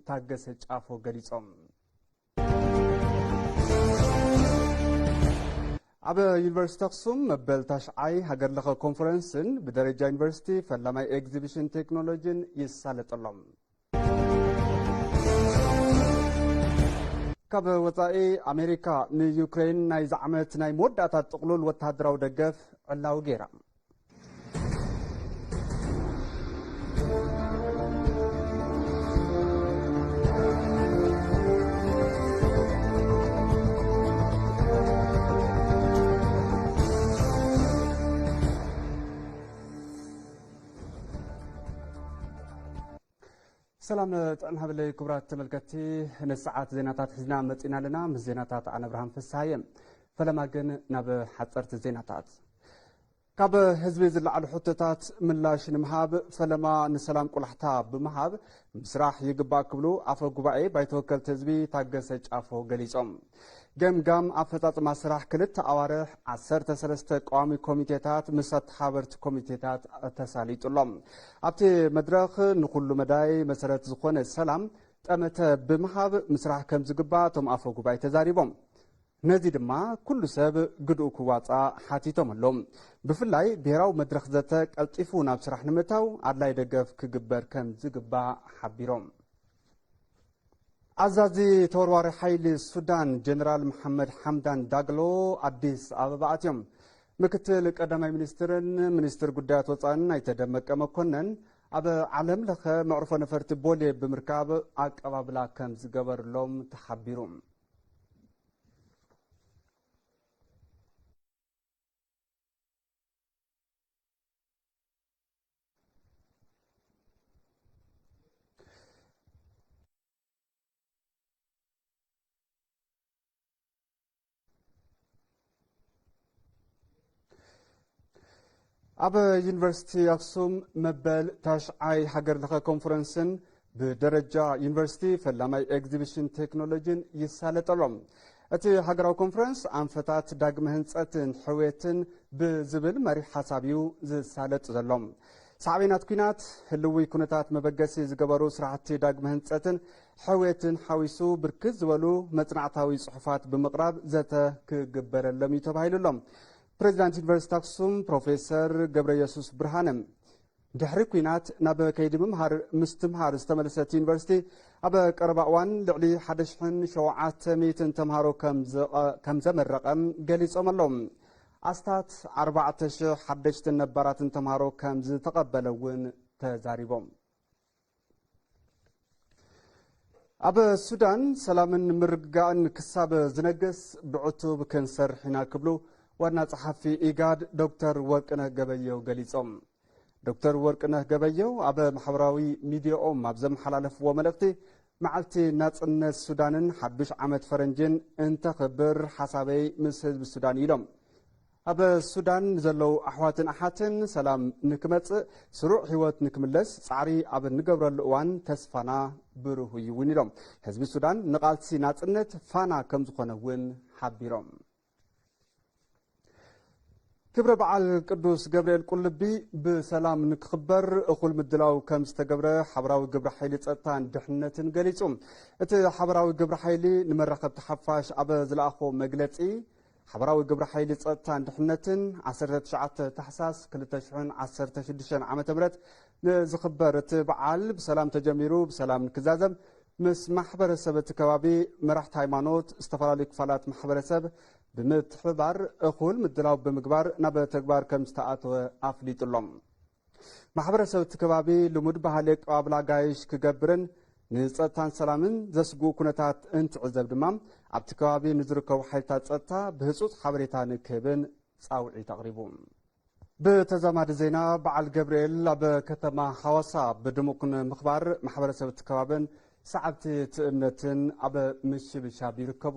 ታገሰ ጫፎ ገሊጾም። ኣብ ዩኒቨርሲቲ ኣክሱም መበል ታሽዓይ ሃገር ለኸ ኮንፈረንስን ብደረጃ ዩኒቨርሲቲ ፈላማይ ኤግዚቢሽን ቴክኖሎጂን ይሳለጠሎም። ካብ ወጻኢ፣ ኣሜሪካ ንዩክሬን ናይዚ ዓመት ናይ መወዳእታ ጥቕሉል ወተሃደራዊ ደገፍ ዕላዊ ገይራ። ሰላም ጥዕና ሃበለይ ክቡራት ተመልከትቲ፣ ንሰዓት ዜናታት ሒዝና መጺና ኣለና። ምስ ዜናታት ኣነ ብርሃን ፍስሃየ። ፈለማ ግን ናብ ሓጸርቲ ዜናታት። ካብ ህዝቢ ዝለዓሉ ሕቶታት ምላሽ ንምሃብ ፈለማ ንሰላም ቆላሕታ ብምሃብ ምስራሕ ይግባእ ክብሉ ኣፈ ጉባኤ ባይቶ ወከልቲ ህዝቢ ታገሰ ጫፎ ገሊጾም። ገምጋም ኣፈጻጽማ ስራሕ ክልተ ኣዋርሕ ዓሰርተ ሰለስተ ቀዋሚ ኮሚቴታት ምስ ኣተሓበርቲ ኮሚቴታት ተሳሊጡ ኣሎ። ኣብቲ መድረኽ ንኹሉ መዳይ መሰረት ዝኾነ ሰላም ጠመተ ብምሃብ ምስራሕ ከም ዝግባእ እቶም ኣፈ ጉባኤ ተዛሪቦም። ነዚ ድማ ኩሉ ሰብ ግድኡ ክዋፃእ ሓቲቶም ኣለዉ። ብፍላይ ብሄራዊ መድረኽ ዘተ ቀልጢፉ ናብ ስራሕ ንምእታው ኣድላይ ደገፍ ክግበር ከም ዝግባእ ሓቢሮም። ኣዛዚ ተወርዋሪ ሓይሊ ሱዳን ጀነራል መሓመድ ሓምዳን ዳግሎ ኣዲስ ኣበባ ኣትዮም። ምክትል ቀዳማይ ሚኒስትርን ሚኒስትር ጉዳያት ወፃእን ኣይተ ደመቀ መኮነን ኣብ ዓለም ለኸ መዕርፎ ነፈርቲ ቦሌ ብምርካብ ኣቀባብላ ከም ዝገበርሎም ተሓቢሩ። ኣብ ዩኒቨርሲቲ ኣክሱም መበል ታሽዓይ ሃገር ለኸ ኮንፈረንስን ብደረጃ ዩኒቨርሲቲ ፈላማይ ኤግዚቢሽን ቴክኖሎጂን ይሳለጠሎም። እቲ ሃገራዊ ኮንፈረንስ ኣንፈታት ዳግመ ህንፀትን ሕውየትን ብዝብል መሪሕ ሓሳብ እዩ ዝሳለጥ ዘሎ። ሳዕቤናት ኲናት፣ ህልዊ ኩነታት መበገሲ ዝገበሩ ስራሕቲ ዳግመ ህንፀትን ሕውየትን ሓዊሱ ብርክት ዝበሉ መጽናዕታዊ ጽሑፋት ብምቕራብ ዘተ ክግበረሎም እዩ ተባሂሉ ኣሎ። ፕሬዚዳንት ዩኒቨርሲቲ ኣክሱም ፕሮፌሰር ገብረየሱስ ብርሃነ፣ ድሕሪ ኲናት ናብ ከይዲ ምምሃር ምስትምሃር ዝተመለሰት ዩኒቨርሲቲ፣ ኣብ ቀረባ እዋን ልዕሊ ሓደ ሽሕን ሸውዓተ ሚእትን ተምሃሮ ከም ዘ-፣ ከም ዘመረቐ ገሊጾም ኣለዉ። ኣስታት ኣርባዕተ ሽሕ ሓደሽትን ነባራትን ተምሃሮ ከም ዝተቐበለ እውን ተዛሪቦም። ኣብ ሱዳን ሰላምን ምርግጋእን ክሳብ ዝነግስ ብዕቱብ ክንሰርሕ ኢና ክብሉ ዋና ጸሓፊ ኢጋድ ዶክተር ወርቅነህ ገበየው ገሊጾም። ዶክተር ወርቅነህ ገበየው ኣብ ማሕበራዊ ሚዲያኦም ኣብ ዘመሓላለፍዎ መልእኽቲ፣ መዓልቲ ናጽነት ሱዳንን ሓዱሽ ዓመት ፈረንጅን እንተኽብር ሓሳበይ ምስ ህዝቢ ሱዳን እዩ ኢሎም። ኣብ ሱዳን ንዘለዉ ኣሕዋትን ኣሓትን ሰላም ንክመጽእ፣ ስሩዕ ህይወት ንክምለስ ጻዕሪ ኣብ እንገብረሉ እዋን ተስፋና ብሩህ እዩ እውን ኢሎም። ህዝቢ ሱዳን ንቓልሲ ናጽነት ፋና ከም ዝኾነ እውን ሓቢሮም። ክብረ በዓል ቅዱስ ገብርኤል ቁልቢ ብሰላም ንክኽበር እኹል ምድላው ከም ዝተገብረ ሓበራዊ ግብረ ሓይሊ ጸጥታን ድሕነትን ገሊጹ። እቲ ሓበራዊ ግብረ ሓይሊ ንመራኸብቲ ሓፋሽ ኣብ ዝለኣኾ መግለጺ፣ ሓበራዊ ግብረ ሓይሊ ጸጥታን ድሕነትን ዓሰርተ ትሽዓተ ታሕሳስ ክልተ ሽሕን ዓሰርተ ሽዱሽተን ዓመተ ምህረት ንዝኽበር እቲ በዓል ብሰላም ተጀሚሩ ብሰላም ንክዛዘም ምስ ማሕበረሰብ እቲ ከባቢ፣ መራሕቲ ሃይማኖት፣ ዝተፈላለዩ ክፋላት ማሕበረሰብ ብምትሕብባር እኹል ምድላው ብምግባር ናብ ተግባር ከም ዝተኣተወ ኣፍሊጡ ኣሎ። ማሕበረሰብ እቲ ከባቢ ልሙድ ባህሊ ኣቀባብላ ኣጋይሽ ክገብርን ንጸጥታን ሰላምን ዘስግኡ ኩነታት እንትዕዘብ ድማ ኣብቲ ከባቢ ንዝርከቡ ሓይልታት ጸጥታ ብህጹጽ ሓበሬታ ንክህብን ጻውዒት ኣቕሪቡ። ብተዛማዲ ዜና፣ በዓል ገብርኤል ኣብ ከተማ ሓዋሳ ብድሙቕ ንምኽባር ማሕበረሰብ እቲ ከባብን ሰዓብቲ እቲ እምነትን ኣብ ምሽብሻብ ይርከቡ።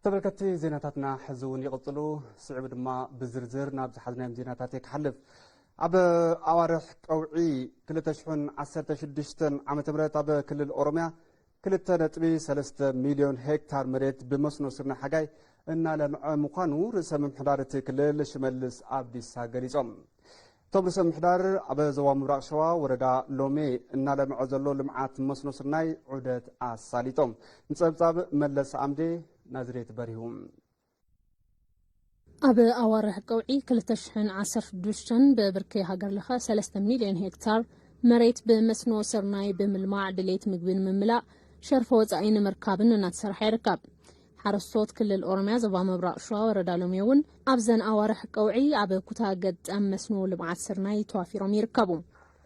ተመልከትቲ፣ ዜናታትና ሕዚ እውን ይቕጽሉ። ስዒቡ ድማ ብዝርዝር ናብ ዝሓዝናዮም ዜናታት እየ ክሓልፍ። ኣብ ኣዋርሕ ቀውዒ ክልተ ሽሕን ዓሰርተ ሽዱሽተን ዓመተ ምህረት ኣብ ክልል ኦሮምያ ክልተ ነጥቢ ሰለስተ ሚልዮን ሄክታር መሬት ብመስኖ ስርናይ ሓጋይ እናለምዐ ምዃኑ ርእሰ ምምሕዳር እቲ ክልል ሽመልስ ኣብዲሳ ገሊጾም። እቶም ርእሰ ምምሕዳር ኣብ ዞባ ምብራቕ ሸዋ ወረዳ ሎሜ እናለምዐ ዘሎ ልምዓት መስኖ ስርናይ ዑደት ኣሳሊጦም። ንጸብጻብ መለስ ኣምዴ ናዝሬት በሪሁ። ኣብ ኣዋርሕ ቀውዒ ክልተ ሽሕን ዓሰርተ ሽዱሽተን ብብርኪ ሃገር ለኸ ሰለስተ ሚልዮን ሄክታር መሬት ብመስኖ ስርናይ ብምልማዕ ድሌት ምግቢ ንምምላእ ሸርፊ ወጻኢ ንምርካብን እናተሰርሐ ይርከብ። ሓረስቶት ክልል ኦሮሚያ ዞባ ምብራቕ ሸዋ ወረዳ ሎሚ እውን ኣብዘን ኣዋርሕ ቀውዒ ኣብ ኩታ ገጠም መስኖ ልምዓት ስርናይ ተዋፊሮም ይርከቡ።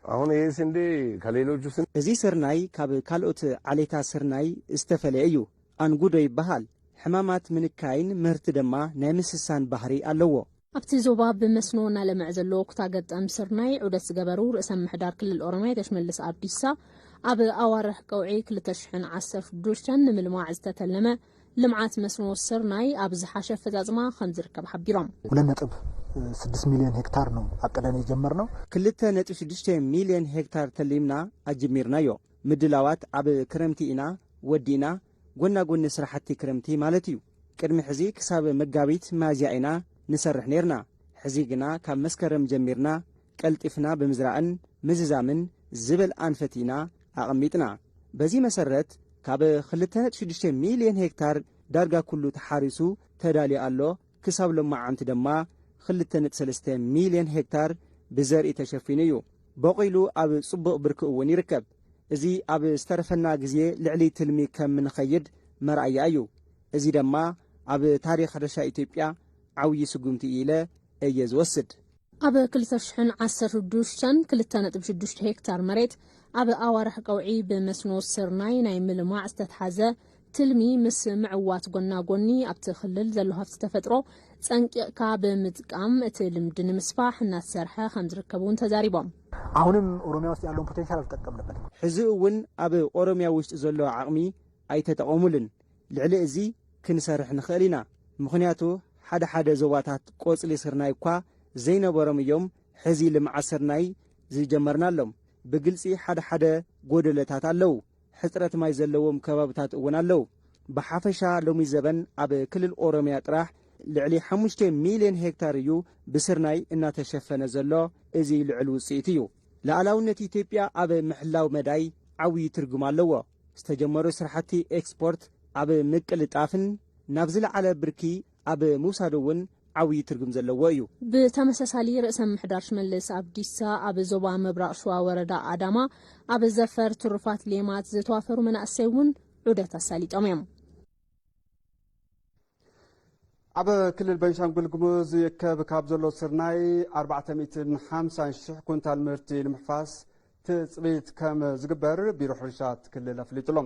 አሁን ይህ ስንዴ ከሌሎቹ ስንዴ እዚ ስርናይ ካብ ካልኦት ዓሌታት ስርናይ ዝተፈለየ እዩ። ኣንጉዶ ይበሃል። ሕማማት ምንካይን ምህርቲ ድማ ናይ ምስሳን ባህሪ ኣለዎ። ኣብቲ ዞባ ብመስኖ እናለምዐ ዘሎ ኩታ ገጠም ስርናይ ዑደት ዝገበሩ ርእሰ ምምሕዳር ክልል ኦሮሚያ ኣይተ ሽመልስ ኣብዲሳ፣ ኣብ ኣዋርሕ ቀውዒ ክልተ ሽሕን ዓሰርተ ሽዱሽተን ንምልማዕ ዝተተለመ ልምዓት መስኖ ስርናይ ኣብ ዝሓሸ ኣፈፃፅማ ከም ዝርከብ ሓቢሮም። ሁለት ነጥብ ስድስት ሚሊዮን ሄክታር ነው አቅደን የጀመርነው። ክልተ ነጥቢ ሽዱሽተ ሚልዮን ሄክታር ተሊምና ኣጅሚርናዮ። ምድላዋት ኣብ ክረምቲ ኢና ወዲእና፣ ጎና ጎኒ ስራሕቲ ክረምቲ ማለት እዩ። ቅድሚ ሕዚ ክሳብ መጋቢት ሚያዝያ ኢና ንሰርሕ ነይርና። ሕዚ ግና ካብ መስከረም ጀሚርና ቀልጢፍና ብምዝራእን ምዝዛምን ዝበል ኣንፈት ኢና ኣቐሚጥና። በዚ መሰረት ካብ ክልተ ነጥቢ ሽዱሽተ ሚልዮን ሄክታር ዳርጋ ኩሉ ተሓሪሱ ተዳልዩ ኣሎ። ክሳብ ሎማዓንቲ ድማ ክልተ ነጥቢ ሰለስተ ሚልዮን ሄክታር ብዘርኢ ተሸፊኑ እዩ። በቑሉ ኣብ ጽቡቕ ብርኪ እውን ይርከብ። እዚ ኣብ ዝተረፈና ግዜ ልዕሊ ትልሚ ከም ንኸይድ መርኣያ እዩ። እዚ ድማ ኣብ ታሪኽ ሕርሻ ኢትዮጵያ ዓብዪ ስጉምቲ እዩ ኢለ እየ ዝወስድ። ኣብ ክልተ ሽሕን ዓሰርተ ሽዱሽተን ክልተ ነጥቢ ሽዱሽተ ሄክታር መሬት ኣብ ኣዋርሕ ቀውዒ ብመስኖ ስርናይ ናይ ምልማዕ ዝተትሓዘ ትልሚ ምስ ምዕዋት ጎና ጎኒ ኣብቲ ክልል ዘሎ ሃፍቲ ተፈጥሮ ጸንቂቕካ ብምጥቃም እቲ ልምዲ ንምስፋሕ እናተሰርሐ ከም ዝርከብ እውን ተዛሪቦም። አሁንም ኦሮሚያ ውስጥ ያለውን ፖቴንሻል አልተጠቀምንበትም። ሕዚ እውን ኣብ ኦሮሚያ ውሽጢ ዘሎ ዓቕሚ ኣይተጠቐሙልን። ልዕሊ እዚ ክንሰርሕ ንኽእል ኢና። ምኽንያቱ ሓደ ሓደ ዞባታት ቆጽሊ ስርናይ እኳ ዘይነበሮም እዮም ሕዚ ልምዓት ስርናይ ዝጀመርናሎም። ብግልጺ ሓደ ሓደ ጎደለታት ኣለዉ። ሕጽረት ማይ ዘለዎም ከባብታት እውን ኣለዉ። ብሓፈሻ ሎሚ ዘበን ኣብ ክልል ኦሮሚያ ጥራሕ ልዕሊ ሓሙሽተ ሚልዮን ሄክታር እዩ ብስርናይ እናተሸፈነ ዘሎ። እዚ ልዑል ውጽኢት እዩ። ልኣላውነት ኢትዮጵያ ኣብ ምሕላው መዳይ ዓብዪ ትርጉም ኣለዎ። ዝተጀመሩ ስራሕቲ ኤክስፖርት ኣብ ምቅልጣፍን ናብ ዝለዓለ ብርኪ ኣብ ምውሳድ እውን ዓብዪ ትርጉም ዘለዎ እዩ። ብተመሳሳሊ ርእሰ ምምሕዳር ሽመልስ ኣብዲሳ ኣብ ዞባ ምብራቕ ሸዋ ወረዳ ኣዳማ ኣብ ዘፈር ትሩፋት ሌማት ዝተዋፈሩ መናእሰይ እውን ዑደት ኣሳሊጦም እዮም። ኣብ ክልል ቤንሻንጉል ጉሙዝ ይእከብ ካብ ዘሎ ስርናይ ኣርባዕተ ሚእትን ሓምሳን ሽሕ ኩንታል ምህርቲ ንምሕፋስ ትፅቢት ከም ዝግበር ቢሮ ሕርሻ እቲ ክልል ኣፍሊጡ ኣሎ።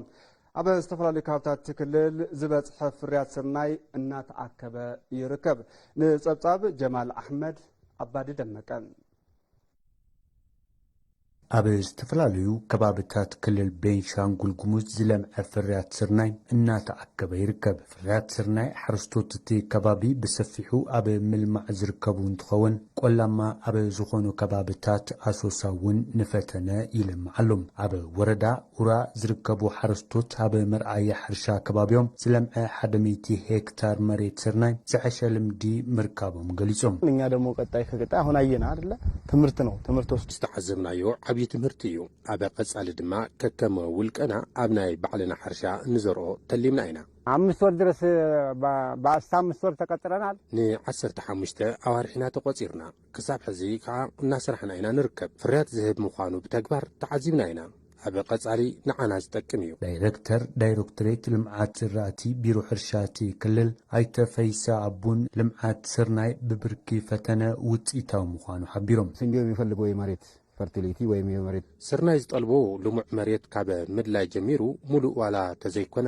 ኣብ ዝተፈላለዩ ከባብታት እቲ ክልል ዝበፅሐ ፍርያት ስርናይ እናተኣከበ ይርከብ። ንፀብፃብ ጀማል ኣሕመድ ኣባዲ ደመቀ። ኣብ ዝተፈላለዩ ከባብታት ክልል ቤንሻንጉል ጉሙዝ ዝለምዐ ፍርያት ስርናይ እናተኣከበ ይርከብ። ፍርያት ስርናይ ሓረስቶት እቲ ከባቢ ብሰፊሑ ኣብ ምልማዕ ዝርከቡ እንትኸውን፣ ቆላማ ኣብ ዝኾኑ ከባብታት ኣሶሳ እውን ንፈተነ ይለምዓሎም። ኣብ ወረዳ ኡራ ዝርከቡ ሓረስቶት ኣብ መርኣያ ሕርሻ ከባቢኦም ዝለምዐ ሓደ ሚእቲ ሄክታር መሬት ስርናይ ዝሐሸ ልምዲ ምርካቦም ገሊጾም። እኛ ደግሞ ቀጣይ ከቀጣይ አሁን አየን አይደለ? ትምህርት ነው። ትምህርት ወስድ ዝተዓዘብናዮ ዓብዪ ትምህርቲ እዩ። ኣብ ቀጻሊ ድማ ከከም ውልቀና ኣብ ናይ ባዕልና ሕርሻ እንዘርኦ ተሊምና ኢና። አምስት ወር ድረስ በአስታ አምስት ወር ተቀጥረናል። ንዓሰርተ ሓሙሽተ ኣዋርሕ ኢና ተቖጺርና። ክሳብ ሕዚ ከኣ እናሰራሕና ኢና ንርከብ። ፍርያት ዝህብ ምዃኑ ብተግባር ተዓዚብና ኢና። ኣብ ቀጻሊ ንዓና ዝጠቅም እዩ። ዳይረክተር ዳይረክቶሬት ልምዓት ዝራእቲ ቢሮ ሕርሻ እቲ ክልል ኣይተ ፈይሳ ኣቡን ልምዓት ስርናይ ብብርኪ ፈተነ ውፅኢታዊ ምዃኑ ሓቢሮም። ስንዴው የሚፈልገው የመሬት ፈርቲሊቲ ወይም የመሬት ስርናይ ዝጠልቦ ልሙዕ መሬት ካብ ምድላይ ጀሚሩ ሙሉእ ዋላ ተዘይኮነ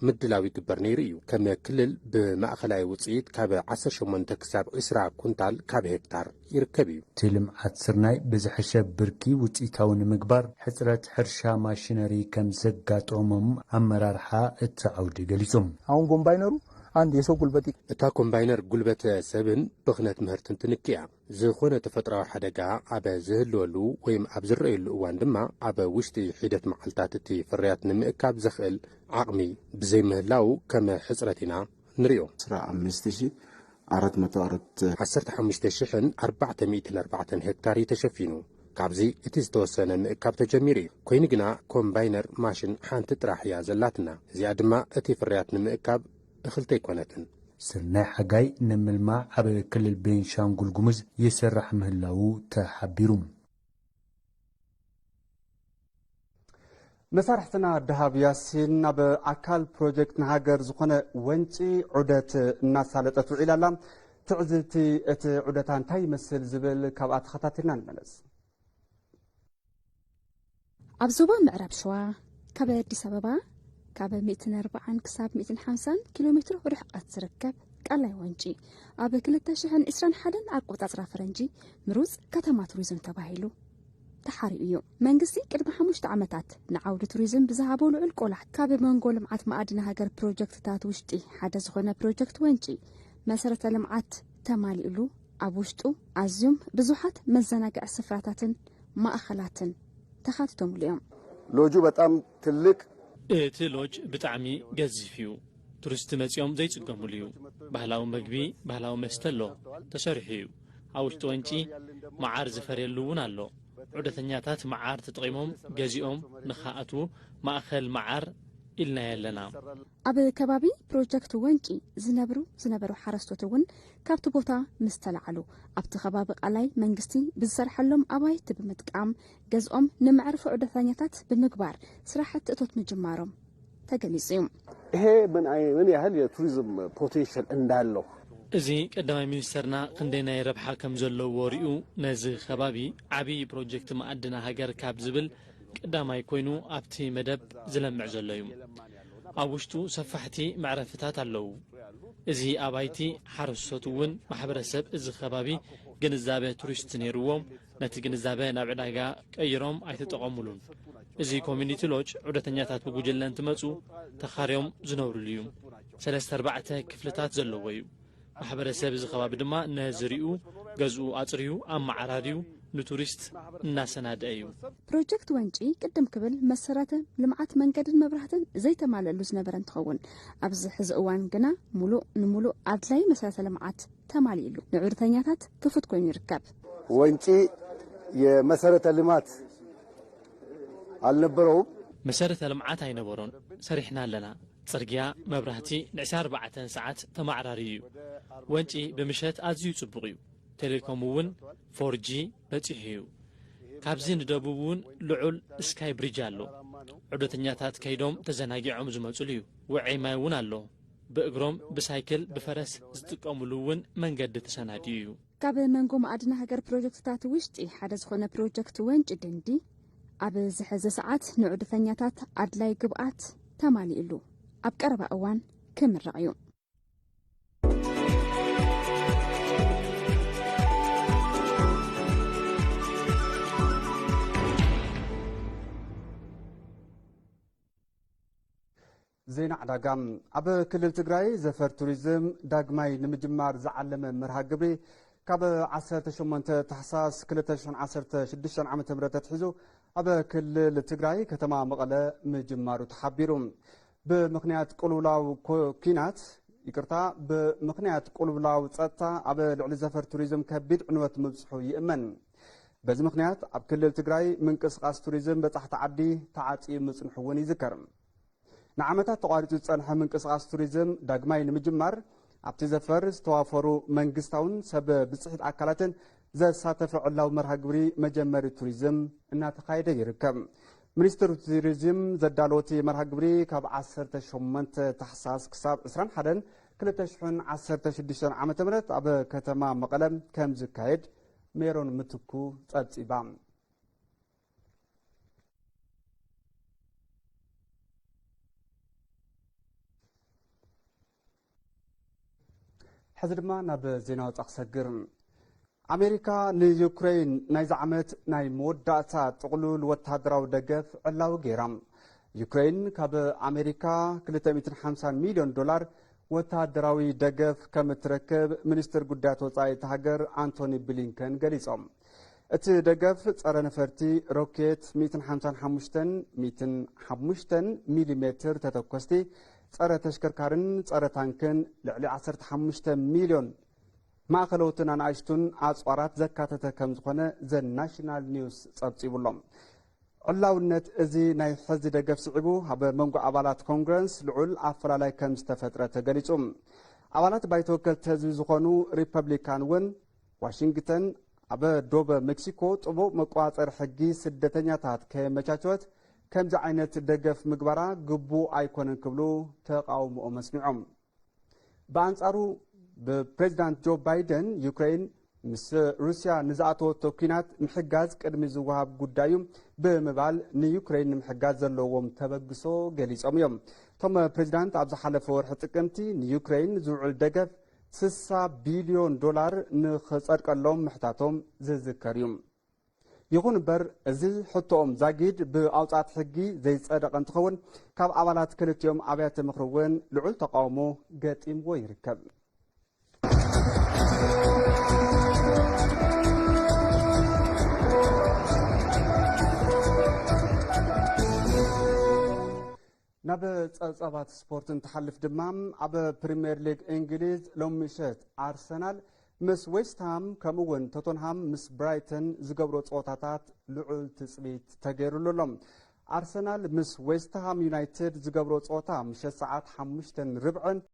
ምድላው ይግበር ነይሩ እዩ። ከም ክልል ብማእኸላይ ውፅኢት ካብ ዓሰርተ ሸሞንተ ክሳብ ዕስራ ኩንታል ካብ ሄክታር ይርከብ እዩ። እቲ ልምዓት ስርናይ ብዝሐሸ ብርኪ ውፅኢታዊ ንምግባር ሕፅረት ሕርሻ ማሽነሪ ከም ዘጋጠሞም ኣመራርሓ እቲ ዓውዲ ገሊፆም። አሁን ኮምባይነሩ አንድ የሰው ጉልበት እታ ኮምባይነር ጉልበት ሰብን ብኽነት ምህርትን ትንክያ። ዝኾነ ተፈጥራዊ ሓደጋ ኣብ ዝህልወሉ ወይም ኣብ ዝረኣየሉ እዋን ድማ ኣብ ውሽጢ ሒደት መዓልታት እቲ ፍርያት ንምእካብ ዘኽእል ዓቕሚ ብዘይምህላው ከም ሕፅረት ኢና ንሪኦ። ዓሰርተ ሓሙሽተ ሽሕን ኣርባዕተ ሚእትን ኣርባዕተን ሄክታር እዩ ተሸፊኑ። ካብዚ እቲ ዝተወሰነ ምእካብ ተጀሚሩ እዩ። ኮይኑ ግና ኮምባይነር ማሽን ሓንቲ ጥራሕ እያ ዘላትና። እዚኣ ድማ እቲ ፍርያት ንምእካብ እኽልቲ ኣይኮነትን። ስርናይ ሓጋይ ንምልማዕ ኣብ ክልል ቤንሻንጉል ጉሙዝ ይስራሕ ምህላዉ ተሓቢሩ። መሳርሕትና ደሃብ ያሲን ናብ ኣካል ፕሮጀክት ንሃገር ዝኾነ ወንጪ ዑደት እናሳለጠት ውዒላ ኣላ። ትዕዝብቲ እቲ ዑደታ እንታይ ይመስል ዝብል ካብኣ ተኸታቲልና ንመለስ። ኣብ ዞባ ምዕራብ ሸዋ ካብ ኣዲስ ኣበባ ካብ ሚእትን ኣርባዓን ክሳብ ሚእትን ሓምሳን ኪሎ ሜትሮ ርሕቀት ዝርከብ ቃላይ ወንጪ ኣብ ክልተ ሽሕን ዕስራን ሓደን ኣቆጻጽራ ፈረንጂ ምሩጽ ከተማ ቱሪዝም ተባሂሉ ተሓሪኡ እዩ። መንግስቲ ቅድሚ ሓሙሽተ ዓመታት ንዓውዲ ቱሪዝም ብዝሃቦ ልዑል ቆላሕታ ካብ መንጎ ልምዓት መኣድን ሃገር ፕሮጀክትታት ውሽጢ ሓደ ዝኾነ ፕሮጀክት ወንጪ መሰረተ ልምዓት ተማሊኡሉ ኣብ ውሽጡ ኣዝዮም ብዙሓት መዘናግዒ ስፍራታትን ማእኸላትን ተኻቲቶምሉ እዮም። ሎጁ በጣም ትልቅ እቲ ሎጅ ብጣዕሚ ገዚፍ እዩ። ቱሪስት መጺኦም ዘይጽገሙሉ እዩ። ባህላዊ መግቢ፣ ባህላዊ መስተ ኣሎ። ተሰሪሑ እዩ። ኣብ ውሽጢ ወንጪ መዓር ዝፈርየሉ እውን ኣሎ። ዑደተኛታት መዓር ተጠቒሞም ገዚኦም ንኸኣትዉ ማእኸል መዓር ኢልናዮ ኣለና። ኣብ ከባቢ ፕሮጀክት ወንጪ ዝነብሩ ዝነበሩ ሓረስቶት እውን ካብቲ ቦታ ምስ ተላዓሉ ኣብቲ ከባቢ ቃላይ መንግስቲ ብዝሰርሐሎም ኣባይቲ ብምጥቃም ገዝኦም ንመዕርፎ ዑደተኛታት ብምግባር ስራሕቲ እቶት ምጅማሮም ተገሊጹ እዩ። ይሄ ምን አይ-፣ ምን ያህል የቱሪዝም ፖቴንሻል እንዳለው። እዚ ቀዳማይ ሚኒስተርና ክንደይ ናይ ረብሓ ከም ዘለዎ ሪኡ ነዚ ከባቢ ዓብዪ ፕሮጀክት መኣድን ሃገር ካብ ዝብል ቀዳማይ ኮይኑ ኣብቲ መደብ ዝለምዕ ዘሎ እዩ። ኣብ ውሽጡ ሰፋሕቲ መዕረፍታት ኣለዉ። እዚ ኣባይቲ ሓረስቶት እውን ማሕበረሰብ እዚ ከባቢ ግንዛበ ቱሪስት ነይርዎም ነቲ ግንዛበ ናብ ዕዳጋ ቀይሮም ኣይተጠቐሙሉን። እዚ ኮሚኒቲ ሎጅ ዑደተኛታት ብጉጅለ እንትመጹ ተኻርዮም ዝነብሩሉ እዩ። ሰለስተ ኣርባዕተ ክፍልታት ዘለዎ እዩ። ማሕበረሰብ እዚ ከባቢ ድማ ነዚ ሪኡ ገዝኡ ኣጽርዩ ኣመዓራርዩ ንቱሪስት እናሰናድአ እዩ። ፕሮጀክት ወንጪ ቅድም ክብል መሰረተ ልምዓት መንገድን መብራህትን ዘይተማልአሉ ዝነበረ እንትኸውን ኣብዚ ሕዚ እዋን ግና ሙሉእ ንሙሉእ ኣድላይ መሰረተ ልምዓት ተማሊእሉ ንዑደተኛታት ክፉት ኮይኑ ይርከብ። ወንጪ የመሰረተ ልማት ኣልነበረውም። መሰረተ ልምዓት ኣይነበሮን፣ ሰሪሕና ኣለና። ጽርግያ፣ መብራህቲ ንዕስራን ኣርባዕተን ሰዓት ተማዕራሪ እዩ። ወንጪ ብምሸት ኣዝዩ ጽቡቕ እዩ። ቴሌኮም እውን ፎር ጂ በጺሑ እዩ። ካብዚ ንደቡብ እውን ልዑል ስካይ ብሪጅ ኣሎ። ዑደተኛታት ከይዶም ተዘናጊዖም ዝመጹሉ እዩ። ውዑይ ማይ እውን ኣሎ። ብእግሮም፣ ብሳይክል፣ ብፈረስ ዝጥቀሙሉ እውን መንገዲ ተሰናዲኡ እዩ። ካብ መንጎ መኣድን ሃገር ፕሮጀክትታት ውሽጢ ሓደ ዝኾነ ፕሮጀክት ወንጪ ድንዲ ኣብዚ ሕዚ ሰዓት ንዑደተኛታት ኣድላይ ግብኣት ተማሊእሉ ኣብ ቀረባ እዋን ክምረቕ እዩ። ዜና ዕዳጋ። ኣብ ክልል ትግራይ ዘፈር ቱሪዝም ዳግማይ ንምጅማር ዝዓለመ መርሃ ግብሪ ካብ ዓሰርተ ሸሞንተ ታሕሳስ ክልተ ሽሕን ዓሰርተ ሽዱሽተን ዓመተ ምህረት ኣትሒዙ ኣብ ክልል ትግራይ ከተማ መቐለ ምጅማሩ ተሓቢሩ። ብምኽንያት ቅልውላው ኮ-፣ ኲናት፣ ይቅርታ፣ ብምኽንያት ቅልውላው ጸጥታ ኣብ ልዕሊ ዘፈር ቱሪዝም ከቢድ ዕንወት ምብጽሑ ይእመን። በዚ ምኽንያት ኣብ ክልል ትግራይ ምንቅስቓስ ቱሪዝም በጻሕቲ ዓዲ ተዓጽዩ ምጽንሑ እውን ይዝከር። ንዓመታት ተቋሪጹ ዝጸንሐ ምንቅስቓስ ቱሪዝም ዳግማይ ንምጅማር ኣብቲ ዘፈር ዝተዋፈሩ መንግስታውን ሰብ ብጽሒት ኣካላትን ዘሳተፈ ዕላዊ መርሃ ግብሪ መጀመሪ ቱሪዝም እናተኻየደ ይርከብ። ሚኒስትር ቱሪዝም ዘዳለዎ እቲ መርሃ ግብሪ ካብ ዓሰርተ ሸሞንተ ታሕሳስ ክሳብ ዕስራን ሓደን ክልተ ሽሕን ዓሰርተ ሽዱሽተን ዓመተ ምህረት ኣብ ከተማ መቐለ ከም ዝካየድ ሜሮን ምትኩ ጸብጺባ። ሕዚ ድማ ናብ ዜና ወጻኢ ክሰግር። ኣሜሪካ ንዩክሬን ናይዚ ዓመት ናይ መወዳእታ ጥቕሉል ወተሃደራዊ ደገፍ ዕላዊ ገይራ። ዩክሬን ካብ ኣሜሪካ ክልተ ሚእትን ሓምሳን ሚልዮን ዶላር ወተሃደራዊ ደገፍ ከም እትረክብ ሚኒስትር ጉዳያት ወጻኢ እታ ሃገር ኣንቶኒ ብሊንከን ገሊጾም። እቲ ደገፍ ጸረ ነፈርቲ ሮኬት ሚእትን ሓምሳን ሓሙሽተን ሚእትን ሓሙሽተን ሚሊሜትር ተተኮስቲ ጸረ ተሽከርካርን ጸረ ታንክን ልዕሊ ዓሰርተ ሓሙሽተ ሚልዮን ማእኸለውትን ኣናእሽቱን ኣጽዋራት ዘካተተ ከም ዝኾነ ዘ ናሽናል ኒውስ ጸብጺቡሎም። ዕላውነት እዚ ናይ ሕዚ ደገፍ ስዒቡ ኣብ መንጎ ኣባላት ኮንግረስ ልዑል ኣፈላላይ ከም ዝተፈጥረ ተገሊጹ። ኣባላት ባይቶ ወከልቲ ህዝቢ ዝኾኑ ሪፐብሊካን እውን ዋሽንግተን ኣብ ዶብ ሜክሲኮ ጥቡቕ መቋጸሪ ሕጊ ስደተኛታት ከየመቻቸወት ከምዚ ዓይነት ደገፍ ምግባራ ግቡእ ኣይኮነን ክብሉ ተቓውሞኦም ኣስሚዖም። ብኣንጻሩ ብፕሬዚዳንት ጆ ባይደን ዩክሬን ምስ ሩስያ ንዝኣተወቶ ኲናት ምሕጋዝ ቅድሚ ዝወሃብ ጉዳይ እዩ ብምባል ንዩክሬን ንምሕጋዝ ዘለዎም ተበግሶ ገሊጾም እዮም። እቶም ፕሬዚዳንት ኣብ ዝሓለፈ ወርሒ ጥቅምቲ ንዩክሬን ዝውዕል ደገፍ ስሳ ቢልዮን ዶላር ንኽጸድቀሎም ምሕታቶም ዝዝከር እዩ። ይኹን እምበር እዚ ሕቶኦም ዛጊድ ብኣውጻእቲ ሕጊ ዘይጸደቐ እንትኸውን ካብ ኣባላት ክልቲኦም ኣብያተ ምኽሪ እውን ልዑል ተቃውሞ ገጢምዎ ይርከብ። ናብ ጸብጻባት ስፖርት እንትሓልፍ ድማ ኣብ ፕሪምየር ሊግ እንግሊዝ ሎም ምሸት ኣርሰናል ምስ ዌስትሃም ከምኡ እውን ቶተንሃም ምስ ብራይተን ዝገብሮ ጸወታታት ልዑል ትጽቢት ተገይሩሉ ኣሎ። ኣርሰናል ምስ ዌስትሃም ዩናይትድ ዝገብሮ ጸወታ ምሸት ሰዓት ሓሙሽተን ርብዕን